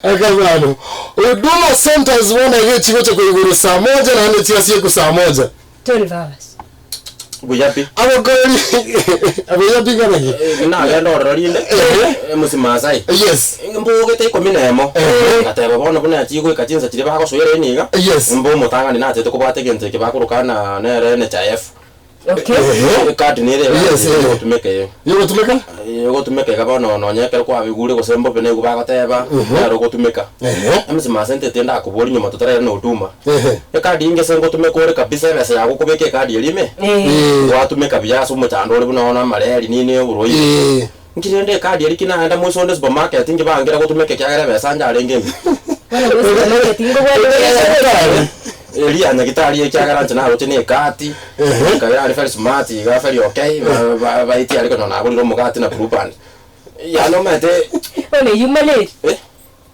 Ekamano, Huduma centers bono iga echigocha koigorwa saa moja naende chiasiekwa saa moja. 12 hours. Buya pi. Abakori buya pi ng'ana ki? Nagenda ororo rinde, Emusi Maasai. Yes. Mbogete ikomi na emo. Ngateba bono buna chigoika chinsa chiria bagosoera ime iga, Yes. mbe omotang'ani nachete kobwata egento eke bakoroka na nere NHIF. Okay. Ecard nere Yes, eh. egotumeka eye. Yogotumeka? Egotumeka iga bono nonye ekero kwabigure gose mbobe nigo bagoteba, nero ogotumeka. Ehe. Emesi mase ntete ndakoboria nyuma totaraira na huduma. Ehe. Ecard inge ase ngotumeka ore kabisa ebesa yago okobeka ecard eria ime, Eh. gwatumeka buya ase omochando ore buna bono amareri nini oborwaire. Eh. Nki rende ecard eria ki naenda moise onde supermarket nkibankera gotumeka ekiagera ebesa njarenge embe. Bono gose supermarket nkobwate Eeh. Eria ya nyagitari ekiagera inche naroche na ekati, ekabera are very smart iga very okay, ba- ba- baetie aria konyora nagorire omogati na blue band. Yaani omanyete Bono eyio mareri? Eh?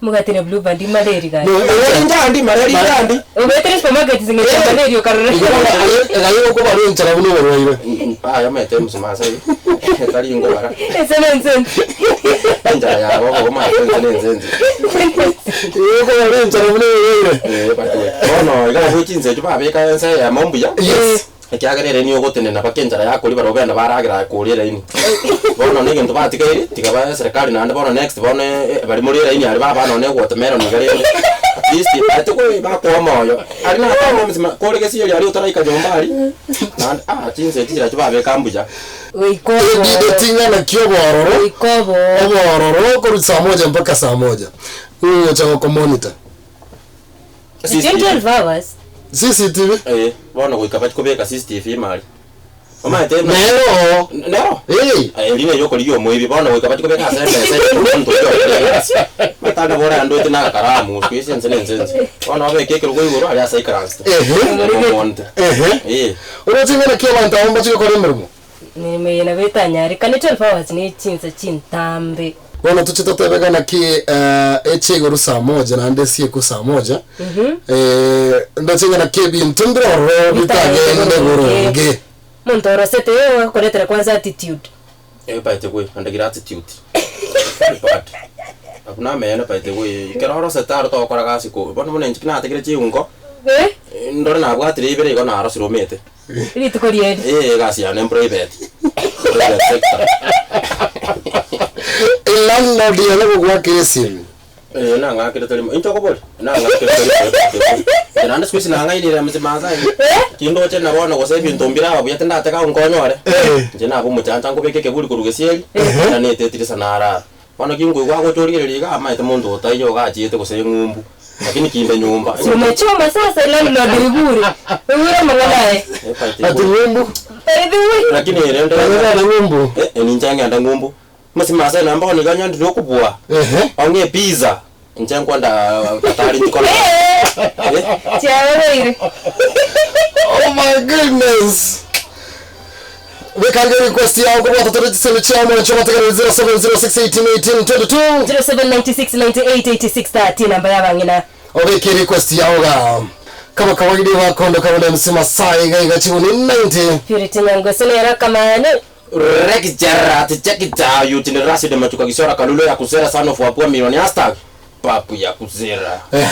Omogati na blue band mareri gaki. No, Mareri njandi, mareri njandi. Ogoetera supermarket ase eng'encho ya mareri okarora. Igo bono aye aye okobara enchara buna oborwaire. Aya omanyete msamaha tari nkobara. Ense na ense. Enchara yabo okoba omanyete ense na ense ense. Igo okobara enchara buna oborwaire. Eh, batwe. Bono iga abwo chinsa echio babeka ense eyemo mbuya. Yes. Ekiagera ere nigo ogotenena mpaka enchara yakoria barabwo benda baragera aye koria eraini. Bono na egento batigaire, tiga ba eserekari naende bono next bono bari more eraini aria babaa nonye na ewatermelon iga rende, at least aye tokoi bakoa omoyo. Aria natama omosima kore gesieri aria otaraika nyomba aria, naende ah chinsa echi chiria babeka mbuya. Goika Ebide obororo. ting'ana ki obororo, Goika obororo. obororo korwa saa moja mpaka saa moja. Ng'o ogocha gokomonitor? Between 12 hours. CCTV? Eh, bono goika bachie kobeka CCTV ime aria. Omanyete buna- Nero oo. Nero? Eh. Eria neyio okorigia omoibi, bono goika bachie kobeka ase emesa eye omonto oria okorire egasi. Omanyete ande bore ande oete na agakaramu siku hizi ense na ense ense. Bono babeke ekerogo igoro aria ase aikaransete. Ehe. Omonto. Ehe. Eh. Oroche ng'a naki abanto abwo mbachie gokora emeremo? Emeremo eye nabo etanyarekane 12 hours ne chinsa chintambe. Bono toche totebe ng'a naki eche igoro saa moja naende esiekwe saa moja, ndoche ng'a naki ebinto mbire ororo bitagende boronge. Monto orosete ee agokoretera kwanza attitude. Eh by the way, and gratitude. Very bad. Abwo nameyene by the way, ekero orosete aro togokora gasi ko, bono buna inche nategire chiunko, Eh? ndore nabwatire ibere igo narosire omete. Rituko rieri. Eh, egasi yane mprivate. Private sector. Elandlord yare gogoakera esimi. Eh, nang'akerete rimo. Inche okobori? Nang'akerete rimo by the way. Inche naende siku hizi nang'ainire mzima Masai. Tindoche na bono gose ebinto mbire aba buya tindatega nkonyore. Inche naba omochancha nkobeka ekeburi korwa gesieri, na netetire sana narara. Bono ki nkoigwa agocha origereria iga amaete monto otaiyo iga achiete gose eng'umbu, lakini kinde nyomba. Si umechoma sasa landlord oigure. Oigure amang'ana aya. Ati ng'umbu? By the way. Lakini rende Nanyora ng'umbu? Eh, ninche ngende ng'umbu. Mosima ase namba bono iga nyandire okobua. Ehe. Ong'e epizza. Inche nkwenda Qatar nchikore. Eh? Chiabeire. Oh my goodness. Bekange request yao kobwata tore chisemi chiao mwancho bategerere 0706181822 0796988630 namba ya abang'ina. Obeke request yao ga kaba kawaida bakondo kabona MC Masai iga iga chiguni 90. Purity Nyangose nere akamani. Rek Gerard Chekita Eugene Rashid Machuka Gisora Kalulo ya Kusera son of Wapua Milioni Hashtag Papu ya Kusera. Ehe.